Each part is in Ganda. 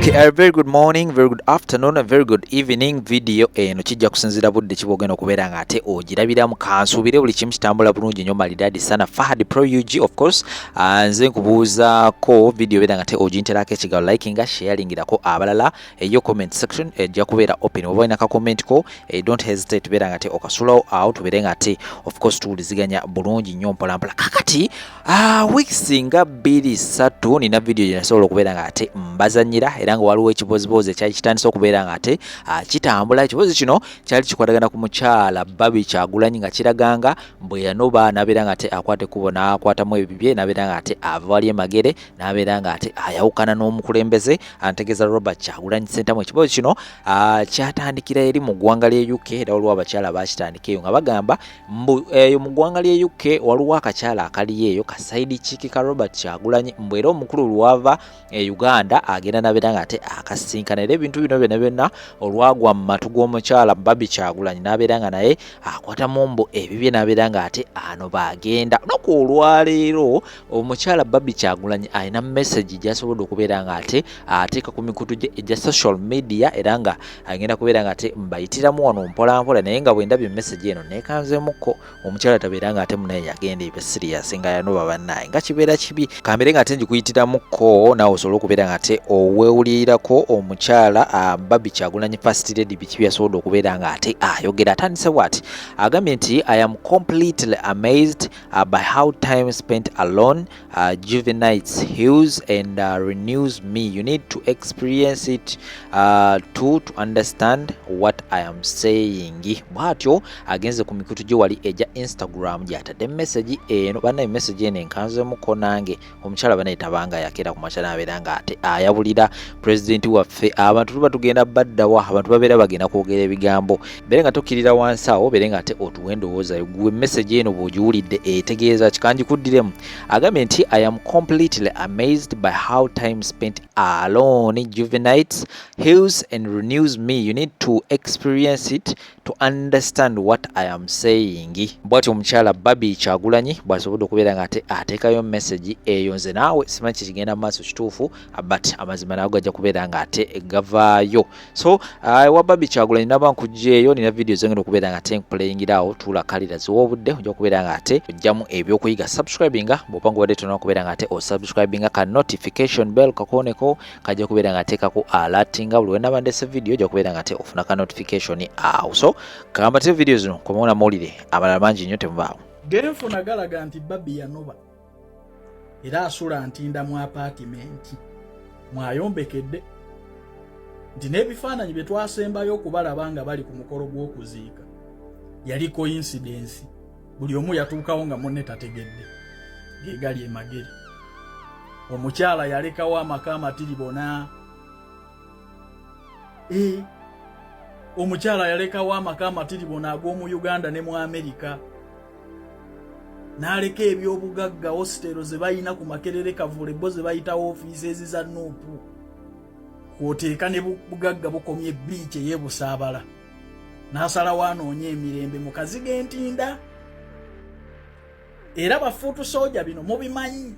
Okay, a very good morning, very good afternoon, a very good evening. Video eno kijja kusinziira budde ki bw'ogenda okubeera nga ate ogirabiramu. Kansuubire buli kimu kitambula bulungi nnyo malidaadi sana. Fahad Pro UG, of course. Nze nkubuuzaako video beera nga ate oginterako ekigalo, likinga, sharingirako abalala. Eyo comment section ejja kubeera open. Oba olina ka comment ko, don't hesitate, beera nga ate okasulawo awo, tubeere nga ate of course tuwuliziganya bulungi nnyo mpolampola. Kakati weeks nga 2, 3 nina video gye nasobola okubeera nga ate mbazanyira, era nga waliwo ekibozibozi ekyali kitandise okubeera nga ate kitambula. Ekibozi kino kyali kikwatagana ku mukyala Barbie Kyagulanyi, nga kiraganga bwe yanoba n'abeera nga ate akwata ekkubo n'akwatamu ebibye, n'abeera nga ate ava wali emagere, n'abeera nga ate ayawukana n'omukulembeze, antegeeza Robert Kyagulanyi Ssentamu. Ekibozi kino kyatandikira eri mu ggwanga ly'e UK, era waliwo abakyala bakitandika eyo nga bagamba mbu eyo mu ggwanga ly'e UK waliwo akakyala akaliyo eyo ka side chick ka Robert Kyagulanyi, mbu era omukulu lwava e Uganda agenda nabeera nga ate akasinkana. Era ebintu bino byonna byonna olwagwa mu matu g'omukyala Barbie Kyagulanyi, n'abeera nga naye akwatamu mbu ebibye, n'abeera nga ate anoba agenda. Lunaku olwaleero omukyala Barbie Kyagulanyi alina message gy'asobodde okubeera nga ate ateeka ku mikutu gye egya social media, era nga agenda kubeera nga ate mbayitiramu wano mpolampola. Naye nga bwe ndabye message eno neekanzeemukko, omukyala tabeera nga ate munaye yagenda ebya serious nga yanoba. Bannaye, nga kibeera kibi. Kambeere nga ate ngikuyitiramuko naawe osobole okubeera nga ate oweewulirirako omukyala Barbie Kyagulanyi, First Lady, biki byasobodde okubeera nga ate ayogera. Atandise bw'ati, agambye nti, "I am completely amazed by how time spent alone rejuvenates, heals and renews me. You need to experience it to understand what I am saying." Bw'atyo agenze ku mikutu gye wali egya Instagram gy'atadde message eno. Bannaye, message eno enkanzemuko nange. Omukyala banaye tabanga yakeera ku makya n'abeera nga ate ayabulira pulezidenti waffe. Abantu tuba tugenda baddawa? Abantu babeera bagenda kwogera ebigambo. Beere nga tokkirira wansi awo, beere nga ate otuwa endowooza yo. Gwe message eno bw'ogiwulidde etegeeza kikangikuddiremu. Agambye nti, "I am completely amazed by how time spent alone rejuvenates, heals and renews me. You need to experience it to understand what I am saying." Bw'atyo omukyala Barbie Kyagulanyi bw'asobodde okubeera nga ate ateekayo message eyo. Nze naawe simanyi kikigenda mu maaso kituufu, but amazima nago gajja kubeera nga ate gavaayo. So ewa Barbie Kyagulanyi naba nkugjeeyo, nina video zengenda okubeera nga ate nkuplayingirawo. Tuula kalira, ziwa obudde, ojja kubeera nga ate ojjamu ebyokuyiga. Subscribinga bw'oba nga obadde tonna kubeera nga ate osubscribinga, ka notification bell kakooneko, kajja kubeera nga ateekako alertinga buli wenaba ndese video, ojja kubeera nga ate ofuna ka notification awo. So kambate video zino komawo namawulire amalala mangi nnyo, temubaawo. Genfuna galaga nti Barbie yanoba era asula Ntinda mu apartment mwayombekedde, nti n'ebifaananyi bye twasembayo okubalaba nga bali ku mukolo gw'okuziika yali coincidence. Buli omu yatuukawo nga munne tategedde. Ge gali emagere. Omukyala yalekawo amaka amatiribona. E, omukyala yalekawo amaka amatiribona ag'omu Uganda ne mu Amerika, n'aleka ebyobugagga, hositero ze balina ku Makerere Kavule, bo ze bayita ofiisi za NUP, kwoteeka ne bugagga bukomye biiki ey'ebusaabala, n'asalawo anoonya emirembe mu kazigo Entinda. Era ba foot soldier bino mubimanyi,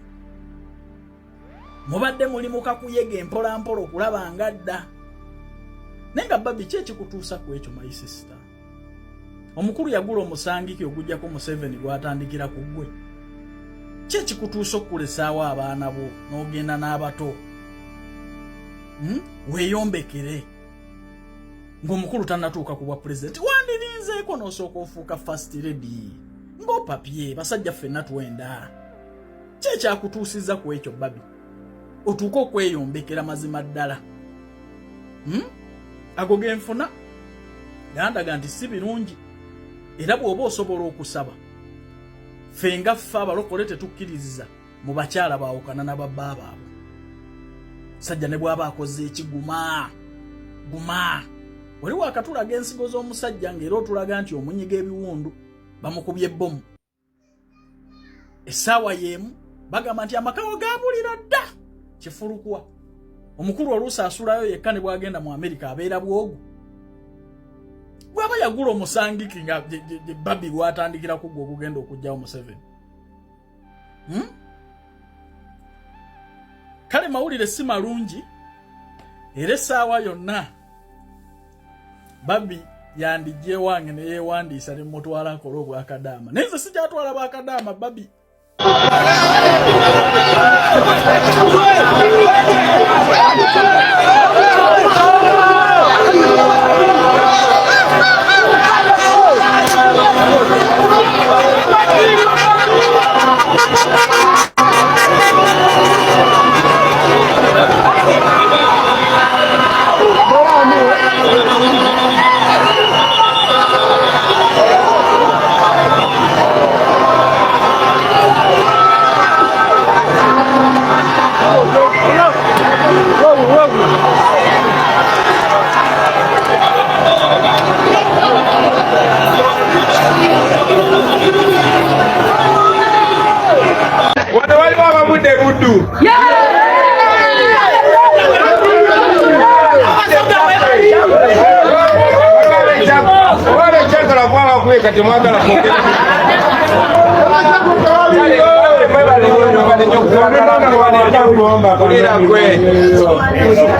mubadde muli mukakuyega empolampola okulaba nga dda. Naye nga Barbie, ki ekikutuusa ku ekyo, my sister? Omukulu yagula omusangiki ogujjako Museveni gwatandikira ku ggwe. Ki ekikutuusa okukulesaawo abaana bo n'ogenda n'abato? Weeyombekere ng'omukulu tannatuuka ku bwa pulezidenti. Wandirinzeeko n'osooka ofuuka First Lady ng'opapye. Basajja ffenna twenda. Ki ekyakutuusizza ku ekyo, Barbie, otuuke okweyombekera mazima ddala? Ago genfuna gandaga nti si birungi. Era bw'oba osobola okusaba, ffe nga ffe abalokole tetukkiriza mu bakyala baawukana na babba baabwe. Sajja ne bw'aba akoze ekiguma guma, oli wakatulaga ensigo z'omusajja, ng'era otulaga nti omunyiga ebiwundu bamukubye ebbomu. Essaawa y'emu bagamba nti amakawo gaabulira dda kifulukwa. Omukulu oluusi asulayo yekka, ne bwagenda mu Amerika abeera bwogu. Bw'aba yagula omusangiki nga Barbie gwatandikira ku gwe ogugenda okugjawo Museveni, Kale mawulire si malungi. Era essaawa yonna Barbie yandijja ewange ne yeewandiisa ne mutwala akole obwakadaama, naye nze sikyatwala bwakadaama. Barbie Wano waliwo abavudde Buddu. Kati mwagala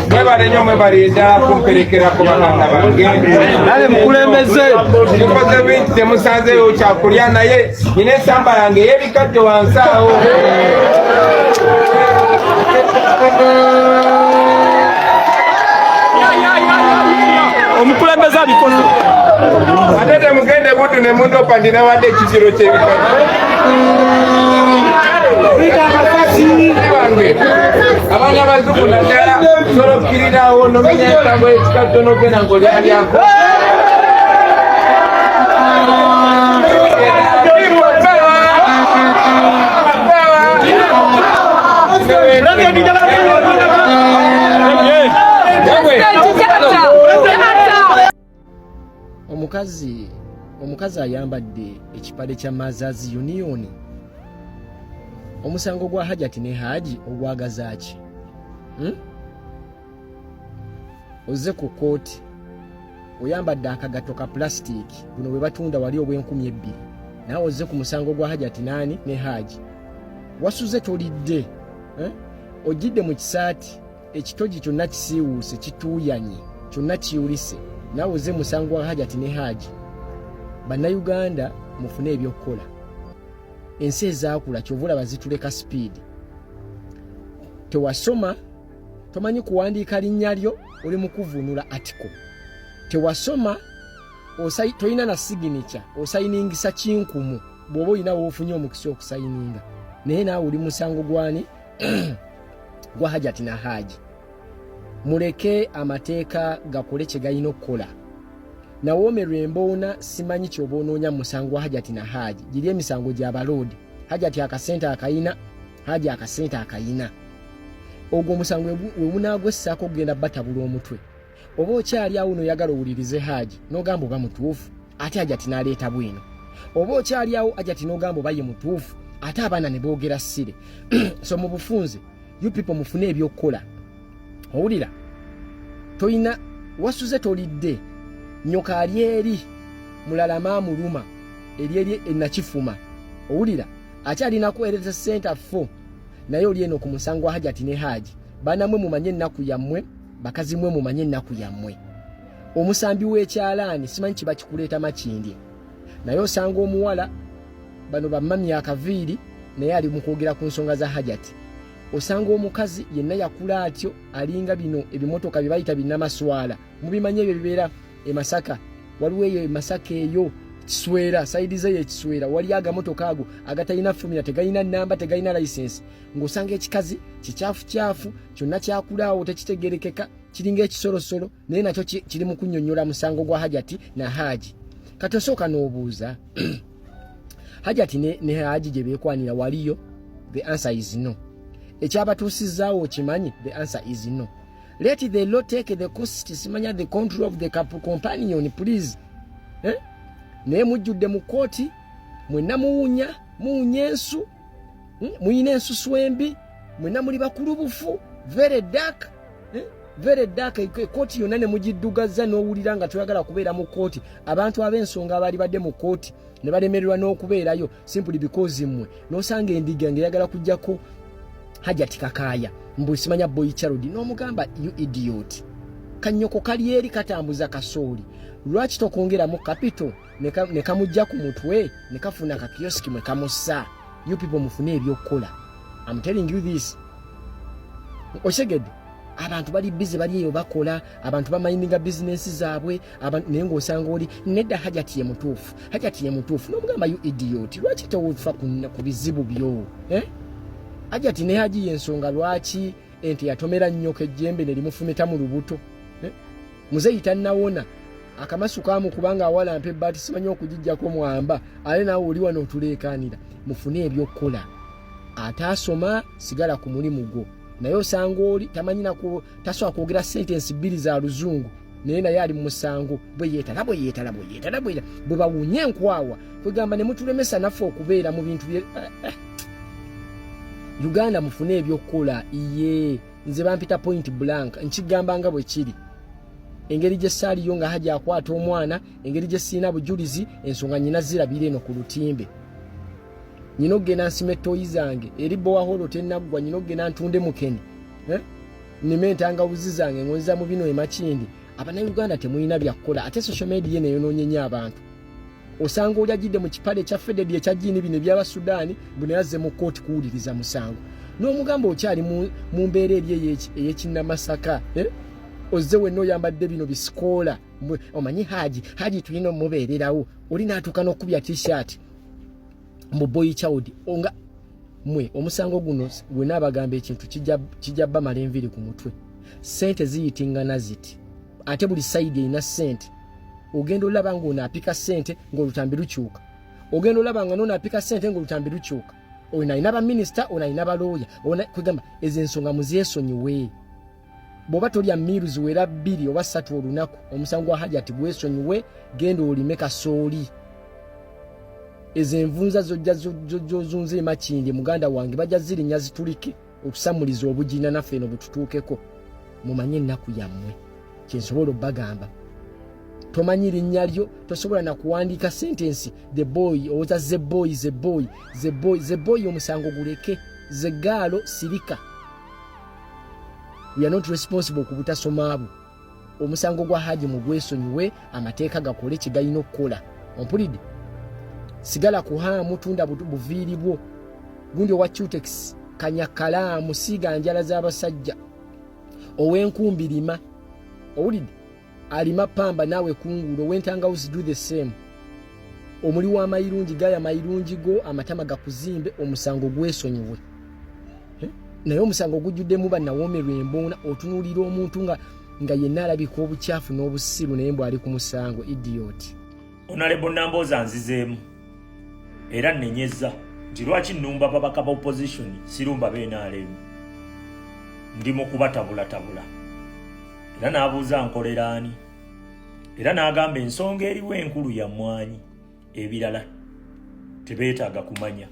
mwebale nnyo, mwebale ddala kumperekerako baganda bange. Nale mukulembeze. Mukoze bingi, temusanzeewo kyakulya, naye nina ensamba yange ey'ebikajjo wansi awo. Omukulembeze abikoze. Ate temugende Buddu ne mundopa nti nawadde ekijiro ky'ebikajjo bange. Abaana bazuku naddala osobola okukirirawo nomenya ensambo y'ekikajjo n'ogenda ng'olyalyako. Omukazi ayambadde ekipale kya Mothers Union, omusango gwa Hajati ne Haji ogwagazaaki, Ozze ku kooti oyambadde akagato ka pulasitiiki buno bwe batunda wali obw'enkumi 2, naawe ozze ku musango gwa Hajati naani ne Haji. Wasuze tolidde, eh? Ojjidde mu kisaati ekitogi kyonna kisiiwuuse, kituuyanye kyonna kiyulise, naawe ozze musango gwa Hajati ne Haji. Bannayuganda, mufune ebyokukola. Ensi ezaakula kyova olaba zituleka sipiidi. Tewasoma, tomanyi kuwandiika linnya lyo, oli mu kuvuunula article. Tewasoma, tolina na signature, osayiningisa kinkumu bw'oba olina woofunye omukisa okusayininga, naye naawe oli musango gwani? Gwa Hajati na Haji. Muleke amateeka gakole kye galina okukola. Nawoomerwa emboona, simanyi kyoba onoonya mu musango gwa Hajati na Haji. Giri emisango gy'abaloodi. Hajati akasente akayina, Haji akasente akayina. Ogwo omusango we munaagwessaako okugenda batabula omutwe. Oba okyali awo noyagala owulirize Haji n'ogamba oba mutuufu, ate Hajati n'aleeta bwino. Oba okyali awo Hajati n'ogamba oba ye mutuufu, ate abaana ne boogera sire. So mu bufunze, you people mufune ebyokukola. Owulira toyina, wasuze tolidde, nyoka ali eri mulala maamuluma eri eri enakifuma. Owulira akyalinaku health center 4, naye oli eno ku musango wa Hajati ne Haji. Banamwe, mumanye ennaku yammwe. Bakazi mwe, mumanye ennaku yammwe. Omusambi w'ekyalaani simanyi kiba kikuleeta Makindye, naye osanga omuwala bano bamami akaviiri naye ali mu kwogera ku nsonga za Hajati. Osanga omukazi yenna yakula atyo, alinga bino ebimotoka bye bayita binnamaswala, mubimanyi ebyo bibeera e Masaka. Waliwo eyo e Masaka eyo Kiswera, side zeyo ekiswera wali agamotoka ago agatalina fumira, tegalina namba, tegalina license, ng'osanga ekikazi kikyafu kyonna kyakulaawo tekitegerekeka, kiringa ekisolosolo, naye nakyo kiri mu kunnyonnyola musango gwa Hajati na Haji. Kati osooka n'obuuza, Hajati ne Haji gye beekwanira waliyo? The answer is no. Ekyabatuusizaawo okimanyi? The answer is no. Let the law take the cost, simanya the control of the companion, please, eh? Naye mujjudde mu kooti mwenna, muwunya, muwunya ensu, Muyina ensusu embi mwenna, muli bakulubufu, very dark, eh? Very dark. Ekooti yonna ne mugiddugaza n'owulira nga toyagala kubeera mu kooti. Abantu ab'ensonga abaali badde mu kooti ne balemererwa n'okubeerayo simply because mmwe. N'osanga endiga ng'eyagala kujjako Hajati Kakaaya mbu simanya boy child, n'omugamba, "You idiot, kanyoko kali eri katambuza kasooli, lwaki tokongeramu capital ne kamujja ku mutwe ne kafuna kakiyosiki mwe kamussa?" You people, mufune ebyokukola. I'm telling you this. Okitegedde? Abantu bali busy, bali eyo bakola, abantu bamayininga bizinensi zaabwe, naye ng'osanga oli nedda, Hajati ye mutuufu, Hajati ye mutuufu. N'omugamba, "You idiot, lwaki tewufa ku bizibu byo, eh?" Hajati ne Haji yensonga lwaki ente yatomera nnyoko ejjembe ne limufumita mu lubuto, eh? Muzeeyi tannawona akamasu kamu kubanga awalampa ebbaati, simanyi okugijjako mwamba, ate naawe oli wano otuleekaanira. Mufune ebyokukola. Ate asoma, sigala ku mulimu gwo, naye osanga oli tamanyi tasobola kwogera sentensi bbiri za Luzungu, naye ali mu musango, bwe yeetala, bwe yeetala, bwe yeetala, bwe bwe bawunya enkwawa. Kwegamba ne mutulemesa naffe okubeera mu bintu bye Uganda. Mufune ebyokukola. Iye nze bampita point blank, nkigamba nga bwe kiri. Engeri gye saaliyo nga Haji akwata omwana, engeri gye siina bujulizi, ensonga nyina zirabira eno ku lutimbe. Nyina okugenda nsima ettooyi zange eri borehole tenaggwa, nyina okugenda ntunde mukene, eh? Nime entangawuzi zange ngonza mu bino emakindi. Abannayuganda temulina byakukola, ate social media neyonoonye nnyo abantu. Osanga oli ajjidde mu kipale ekya faded, ekya jean, bino ebyaba Sudaani, buno yazze mu kooti kuwuliriza musango, n'omugamba, "Okyali mu mbeera eri ey'ekinnamasaka, eh? Ozze wenna oyambadde bino bisikoola, omanyi Haji tulina omubeererawo." Oli n'atuuka n'okubya T-shirt mu boy child onga mwe. Omusango guno gwena abagamba ekintu kijja bamala enviiri ku mutwe. Sente ziyitingana ziti, ate buli side erina sente. Ogenda olaba ng'ono apika sente ng'olutambi lukyuka, ogenda olaba nga nono apika sente ng'olutambi lukyuka. Ono alina baminisita, ono alina balooya. Kwegamba ezo ensonga muzeesonyiwe. Bw'oba tolya meal ziwera 2 oba 3 olunaku, omusango gwa Hajati gwesonyiwe, genda olime kasooli. Ezo envunza zojja zozunza emakindi, muganda wange, bajja zirinnya zitulike okusamuliza obugina. Naffe eno bututuukeko. Mumanye ennaku yammwe. Kyensobola obbagamba, tomanyi linnya lyo, tosobola nakuwandiika sentensi the boy, owoza the boy, the boy, the boy, the boy. Omusango guleke ze gaalo, sirika. We are not responsible ku butasoma bwo. Omusango gwa Haji mugwesonyiwe, amateeka gakole kyegalina okukola. Ompulidde? Sigala kuhaamu, tunda buviiri bwo gundi owa cutex, kanya kalaamu, siiga njala z'abasajja, ow'enkumbi lima. Owulidde? Alima pamba naawe kungula, ow'entangawuzi do the same, omuli w'amayirungi gaya mayirungi go, amatama gakuzimbe. Omusango gwesonyiwe. Eh? Naye omusango gujjuddemu bannawoomerwa emboona. Otunuulira omuntu nga yenna alabika obukyafu n'obusiru, naye mbw ali ku musango. Idiot. Honorable Nambooze, nzizeemu era nnenyezza nti lwaki nnumba babaka ba opposition, sirumba BNRM? Ndi mu kubatabulatabula. Era n'abuuza nkolera ani, era n'agamba ensonga eriwo enkulu ya mmwanyi, ebirala tebeetaaga kumanya.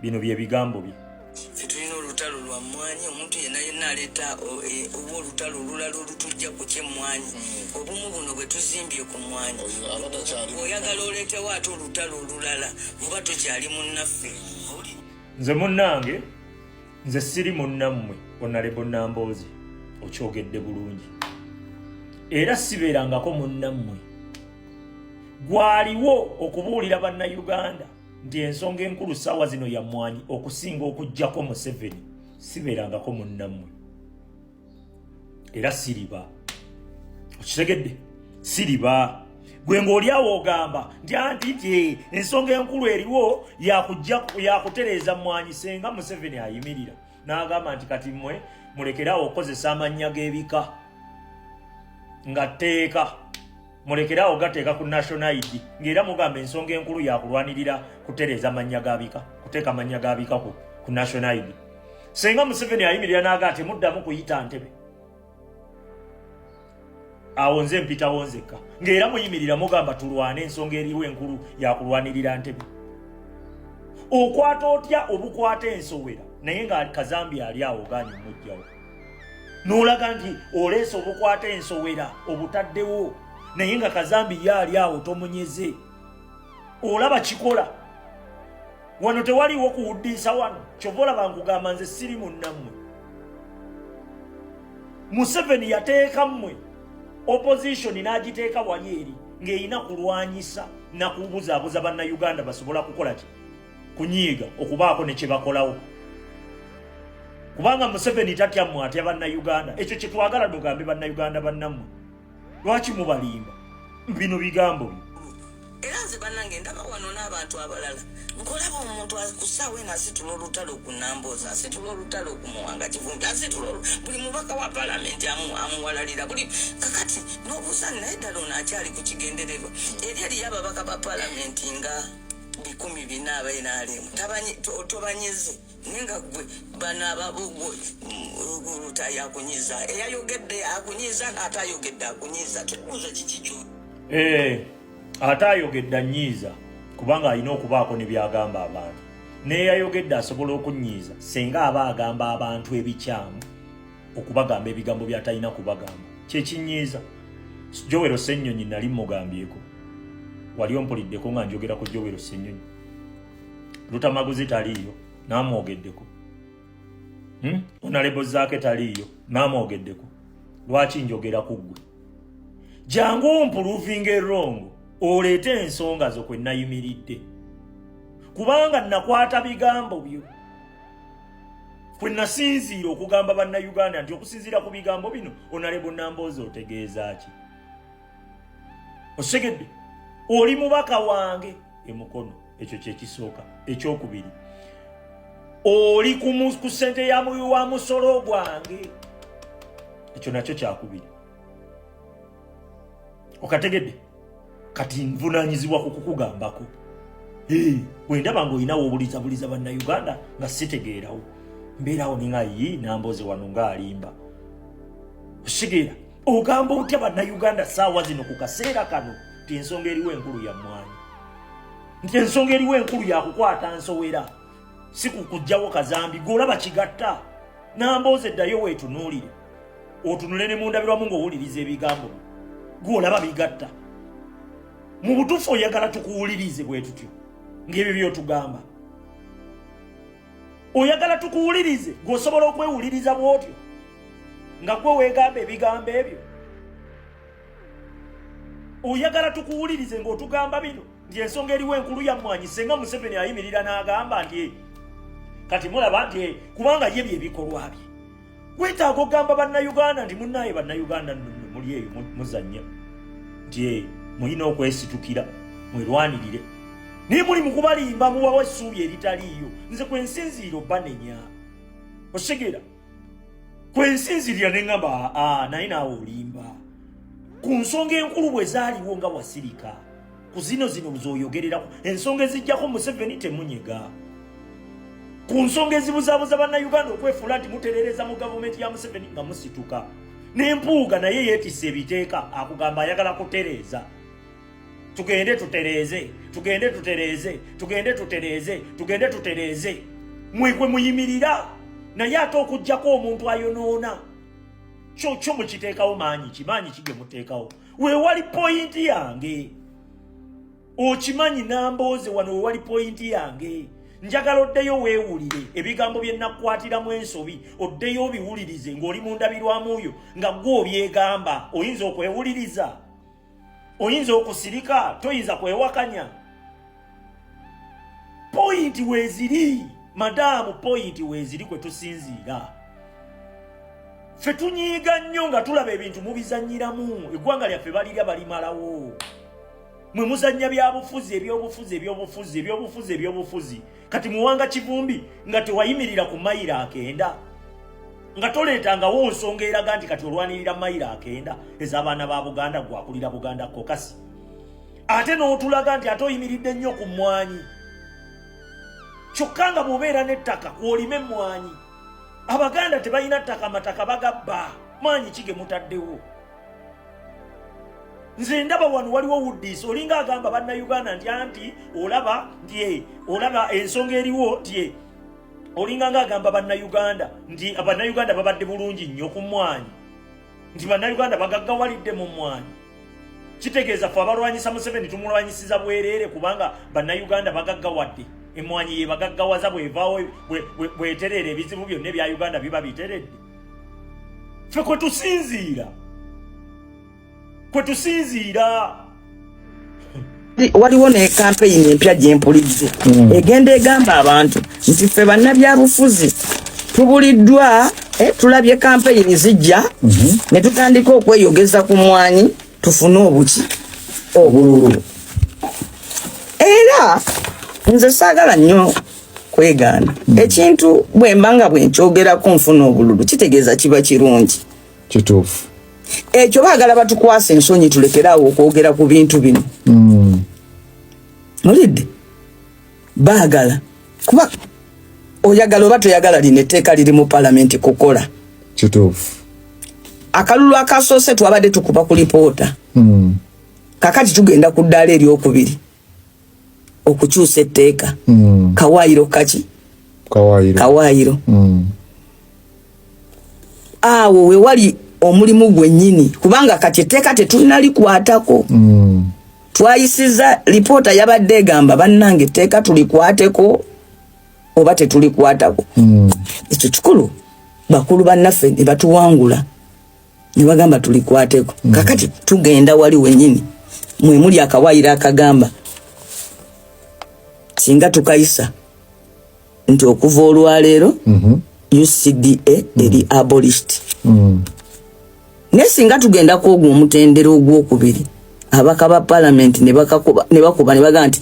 Bino bye bigambo bye. Ffe tulina olutalo lwa mmwanyi. Omuntu yenna yenna aleeta oba olutalo olulala olutujja ku kyemmwanyi, obumu buno bwe tuzimbye ku mmwanyi, oyagala oleetewo ate olutalo olulala, oba tokyali munnaffe. Nze munnange, nze siri munnammwe. Honorable Nambooze, okyogedde bulungi, era sibeerangako munnammwe. Gwaliwo okubuulira Bannayuganda nti ensonga enkulu ssaawa zino ya mmwanyi okusinga okugjako Museveni. Sibeerangako munnammwe era siriba. Okitegedde? Siriba. Gwe ng'oli awo ogamba nti anti nti ensonga enkulu eriwo yakutereeza mmwanyi, senga Museveni ayimirira n'agamba nti kati mmwe mulekerawo okukozesa amannya g'ebika nga tteeka, mulekerawo gateeka ku national ID, ng'era mugamba ensonga enkulu yakulwanirira kutereeza mannya ga bika, kuteeka mannya ga bika ku national ID. Senga Museveni ayimirira n'agaa temuddamu kuyita ntebe, awo nze mpitawo nzekka, ng'era muyimirira mugamba tulwane, ensonga eriwo enkulu yakulwanirira ntebe. Okwata otya obukwata ensowera, naye nga kazambi ali awo ogaanye omugjawo, n'olaga nti oleese obukwata ensowera obutaddewo, naye nga kazambi ye ali awo tomunyeze. Olaba kikola. Wano tewaliwo kuwuddiisa wano, kyova olaba nkugamba nze siri munnammwe. Museveni yateeka mmwe opposition n'agiteeka wali eri ng'erina kulwanyisa nakubuzaabuza Bannayuganda basobola kukola ki? Kunyiiga, okubaako ne kye bakolawo, kubanga Museveni tatya mmwe, atya Bannayuganda. Ekyo kye twagala tugambe Bannayuganda bannammwe, lwaki mubalimba bino bigambo byo? Era nze bannange ndaba wano n'abantu abalala, nkolaba omuntu ku ssaawa eno asitula olutalo ku Namboozi, asitula olutalo ku Muwanga Kivumbi, asitula buli mubaka wa palamenti amuwalalira buli kakati n'obuuza, naye ddala ono akyali ku kigendererwa? Eri eriyo ababaka ba palamenti nga 400 aba NRM, tobanyize, naye nga gwe bano ababugwe Lutayi akunyiza, eyayogedde akunyiza, ate ayogedde akunyiza, tubuuza kiki kyo? Ate ayogedde annyiiza kubanga alina okubaako ne byagamba abantu. Neyayogedde asobola okunnyiiza senga aba agamba abantu ebikyamu, okubagamba ebigambo by'atalina kubagamba, kyekinnyiiza. Joel Ssennyonyi nali mugambyeko, wali ompuliddeko nga njogera ku Joel Ssennyonyi? Lutamaguzi taliiyo, namwogeddeko? Honorable Zaake taliiyo, namwogeddeko? Lwaki njogera ku ggwe? Jangu omprovinga wrong, oleete ensonga zo kwe nayimiridde, kubanga nakwata bigambo byo kwe nasinziira okugamba Bannayuganda nti okusinziira ku bigambo bino, Honorable Namboozi, otegeeza ki? Osegedde, oli mubaka wange emukono, ekyo kyekisooka. Ekyokubiri, oli ku ssente ya muwi wa musolo gwange, ekyo nakyo kyakubiri. Okategedde? Kati nvunanyizibwa ku kukugambako bwe ndaba ng'olinawo obulizabuliza Bannayuganda nga sitegeerawo, mbeerawo ninga yi Nambooze wano ng'alimba. Ositegeera? Ogamba otya Bannayuganda saawa zino, ku kaseera kano, nti ensonga eriwo enkulu ya mmwanyi, nti ensonga eriwo enkulu yakukwata nsowera, si kukugjawo kazambi? Gw'olaba kigatta? Nambooze, eddayo weetunuulire, otunule ne mundabirwamu ng'owuliriza ebigambo byo. Gw'olaba bigatta? Mu butuufu oyagala tukuwulirize bwe tutyo ng'ebyo by'otugamba? Oyagala tukuwulirize? Gw'osobola okwewuliriza bw'otyo nga gwe weegamba ebigambo ebyo? Oyagala tukuwulirize ng'otugamba bino nti ensonga eriwo enkulu ya mmwanyi, senga Museveni ayimirira n'agamba nti kati mulaba nti kubanga ye byebikolwa bye wetaaga okugamba Bannayuganda nti munaaye Bannayuganda nno muli eyo muzannya nti mulina okwesitukira mwerwanirire, naye muli mukubalimba, mubawo essuubi eritaliiyo. Nze kwensinziira obanenya, osegera kwensinzirira neŋŋamba, aa, naye naawe olimba ku nsonga enkulu bwe zaaliwo nga wasirika. Ku zino zino zoyogererako, ensonga ezijjako Museveni, temunyega. Ku nsonga ezibuzaabuza Bannayuganda okwefuula nti muterereza mu gavumenti ya Museveni nga musituka n'empuuga, naye yeetisse ebiteeka, akugamba ayagala kutereeza. Tugende tutereeze, tugende tutereeze, tugende tutereeze, tugende tutereeze, mwekwe muyimirira. Naye ate okugjako omuntu ayonoona, kyo kyo mukiteekawo maanyi ki? Maanyi ki ge muteekawo? Weewali point yange, okimanyi Nambooze, wano wewali point yange. Njagala oddeyo weewulire ebigambo bye nakukwatiramu ensobi, oddeyo obiwulirize ng'oli mu ndabirwamu yo nga gwe obyegamba. Oyinza okwewuliriza? Oyinza okusirika? Toyinza kwewakanya. Point weeziri, madaamu, point weeziri kwe tusinziira. Ffe tunyiiga nnyo nga tulaba ebintu mubizanyiramu. Eggwanga lyaffe balirya balimalawo. Mwe muzannya byabufuzi, ebyobufuzi, ebyobufuzi, ebyobufuzi, ebyobufuzi. Kati Muwanga Kivumbi, nga tewayimirira ku mayiro 90, nga toleetangawo nsonga eraga nti kati olwanirira mayiro 90 ez'abaana ba Buganda, gwakulira Buganda Caucus, ate n'otulaga nti ate oyimiridde nnyo ku mmwanyi, kyokka nga bw'obeera n'ettaka kw'olima emmwanyi, Abaganda tebalina ttaka, amataka bagabba. Maanyi ki ge mutaddewo? Nze ndaba wano waliwo wuddisi, olinga agamba Bannayuganda nti anti olaba nti olaba ensonga eriwo nti olinga nga agamba Bannayuganda nti Bannayuganda babadde bulungi nnyo ku mmwanyi, nti Bannayuganda bagaggawalidde mu mmwanyi. Kitegeeza ffe abalwanyisa Museveni tumulwanyisiza bwereere kubanga Bannayuganda bagaggawadde. Emmwanyi yebagaggawaza, bwevaawo bwetereera, ebizibu byonna ebya Uganda biba biteredde. Ffe kwe tusinziira. Waliwo ne kampeyini empya gyempulidde egenda egamba abantu nti ffe bannabyabufuzi tubuliddwa, tulabye kampeyini zijja ne tutandika okweyogeza ku mwanyi tufune obuki obululu. Era nze saagala nnyo kwegaana ekintu, bwe mba nga bwe nkyogerako nfuna obululu, kitegeeza kiba kirungi. Kituufu. Ekyo baagala batukwasa ensonyi tulekeraawo okwogera ku bintu bino. Olidde baagala kuba oyagala oba toyagala, lino etteeka liri mu palamenti kukola. Kituufu. Akalulu akasoose twabadde tukuba ku lipoota. Kakati tugenda ku ddaala eryokubiri okukyusa etteeka. Kawaayiro kaki? Kawaayiro. Kawaayiro. Awo we wali omulimu gwennyini, kubanga kati etteeka tetunnalikwatako. Twayisiza lipoota, yabadde egamba bannange etteeka tulikwateko oba tetulikwatako. Ekyo kikulu. Bakulu bannaffe ne batuwangula ne bagamba tulikwateko. Kakati tugenda wali wennyini mwe muli akawaayiro akagamba singa tukayisa nti okuva olwaleero UCDA eri abolished. Naye singa tugenda kwogwo omutendera ogwokubiri, ababaka ba palamenti ne bakuba ne bagamba nti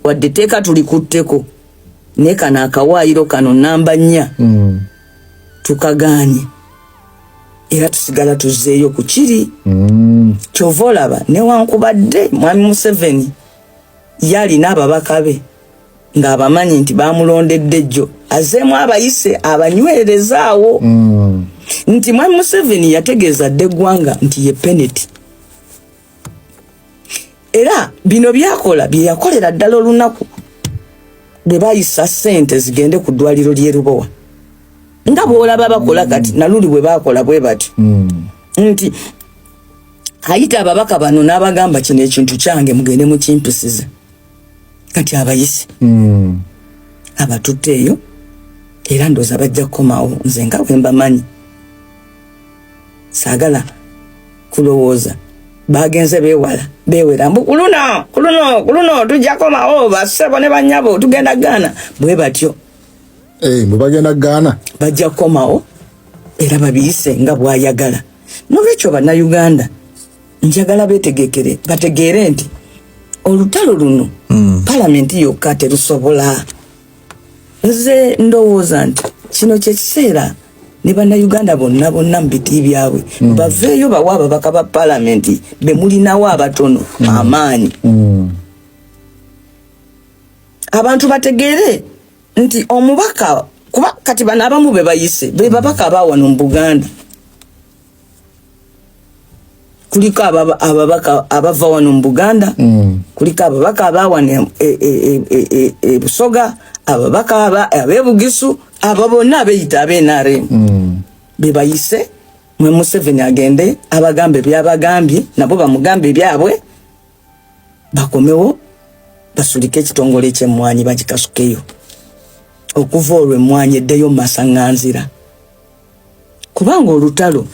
wadde etteeka tulikutteko, naye kano akawaayiro kano namba 4 tukagaanye, era tusigala tuzzeeyo ku kiri. Kyova olaba newankubadde mwami Museveni yalina ababaka be ng'abamanyi nti bamulondedde jjo, azzeemu abayise abanywerezaawo nti mwami Museveni yategeeza dda eggwanga nti ye peneti, era bino byakola bye yakolera ddala olunaku bwe bayisa ssente zigende ku ddwaliro ly'e Lubowa, nga bw'olaba bakola kati naluli bwe bakola bwe batyo, nti ayita ababaka bano n'abagamba kino ekintu kyange mugende mukimpisize. Kati abayise abatutte eyo, era ndowooza bajja kukomawo. Nze nga bwe mbamanyi, saagala kulowooza bagenze bewala bewera mbu kuluno kuluno kuluno tujja komawo, bassebo ne bannyabo tugenda gaana bwe batyo. Eh, mbu bagenda Ghana. Bajja kukomawo era babiyise nga bw'ayagala. Nolwekyo bannayuganda njagala betegekere, bategeere nti olutalo luno palamenti yokka terusobola. Nze ndowooza nti kino kyekiseera ne bannayuganda bonna bonna mu biti byabwe baveeyo bawe ababaka ba palamenti be mulinawo abatono amaanyi. Abantu bategeere nti omubaka, kuba kati bano abamu be bayise be babaka abawano mu Buganda, kuliko ababaka abava wano mu Buganda, kuliko ababaka abawano e Busoga, ababaka ab'ebugisu, abo bonna abeyita ab'NRM be bayise. Mwe Museveni agende abagambe byabagambye, nabo bamugambe ebyabwe, bakomewo basulike ekitongole ekyemmwanyi bagikasukeyo. Okuva olwo emmwanyi eddeyo mu masaŋŋanzira, kubanga olutalo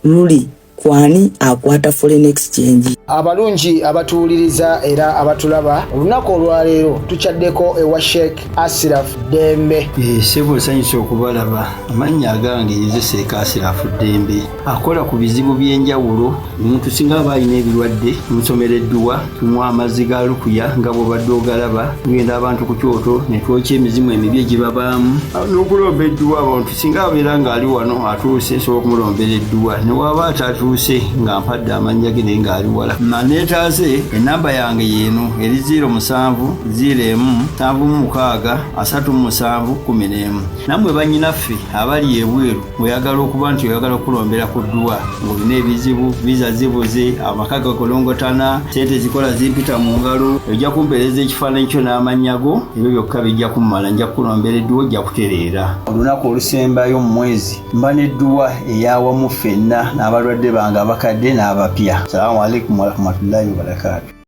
luli kwani akwata foreign exchange. Abalungi abatuwuliriza era abatulaba, olunaku olwaleero tukyaddeko ewa Sheikh Asiraf Ddembe. Ssebo, nsanyusa okubalaba. Amannya agange nze Seeka Asirafu Ddembe, akola ku bizibu by'enjawulo. Omuntu singa aba alina ebirwadde, tumusomera edduwa, tumuwa amazzi ga lukuya nga bw'obadde ogalaba. Tugenda abantu ku kyoto ne twokya emizimu emibi egibabaamu n'okulomba edduwa. Abantu singa abeera ng'ali wano atuuse, nsobola okumulombera edduwa. Ne waba atatuuse nga mpadde amannya ge naye ng'ali wala naneetaaze, enamba yange yeeno eri 07 01 76 37 11. Nammwe bannyinaffe abali ebweru, ng'oyagala okuba nti oyagala okulombera ku dduwa, ng'olina ebizibu, viza zibuze, amaka gakolongotana, sente zikola zimpita mu ngalo, ojja kumpeereza ekifaananyi kyo n'amannya go, ebyo byokka bijja kummala, nja kukulombera edduwa, ojja kutereera. Olunaku olusembayo mu mwezi mba n'edduwa eyawamu ffenna n'abalwadde bange abakadde n'abapya. Salaamu alaikum warahmatullahi wabarakaatu.